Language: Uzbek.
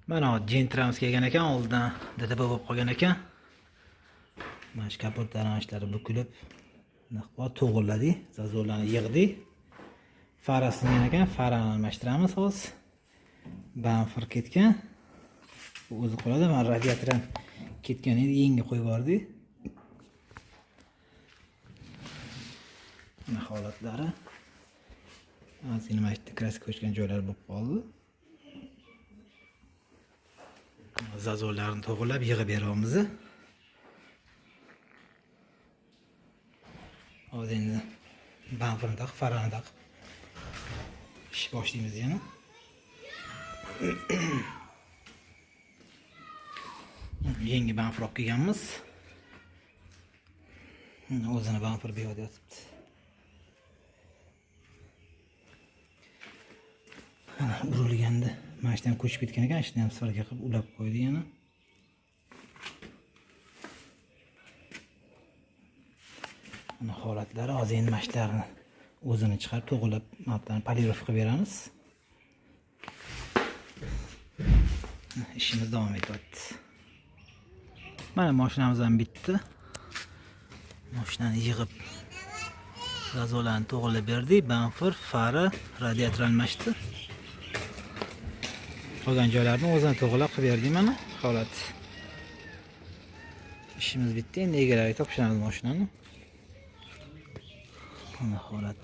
Mana Gentramiz kelgan ekan, oldidan DTP bo'lib qolgan ekan. Mana shu kapotlarni ishlari bukilib, bunaqa to'g'irladik, зазор larni yig'dik. Fara singan ekan, farani almashtiramiz hozir. Bamper ketgan. Bu o'zi qoladi. Mana radiator ham ketgan edi, yangi qo'yib yubordik. Mana holatlari. Ozgina mana shu kraska ko'chgan joylar bo'lib qoldi. Зазор larni to'g'irlab yig'ib beryapmiz. Hozir endi bamperni taqib, farani taqib ish boshlaymiz yana. Yangi bamper olib kelganmiz. O'zini bamper bu yoqda yotibdi. Mana urilganda mana shu ham ko'chib ketgan ekan, shuni ham svarka qilib ulab qo'ydi yana. Mana holatlari hozir endi mana shularni o'zini chiqarib to'g'rilab, mana polirovka qilib beramiz. Ishimiz davom etyapti. Mana mashinamiz ham bitdi. Mashinani yig'ib gazonlarni to'g'rilab berdik. Bamper, fara, radiator almashdi. Qolgan joylarni o'zini to'g'rilab qilib berdik mana holat. Ishimiz bitdi. Endi egalariga topshiramiz mashinani. Mana holat.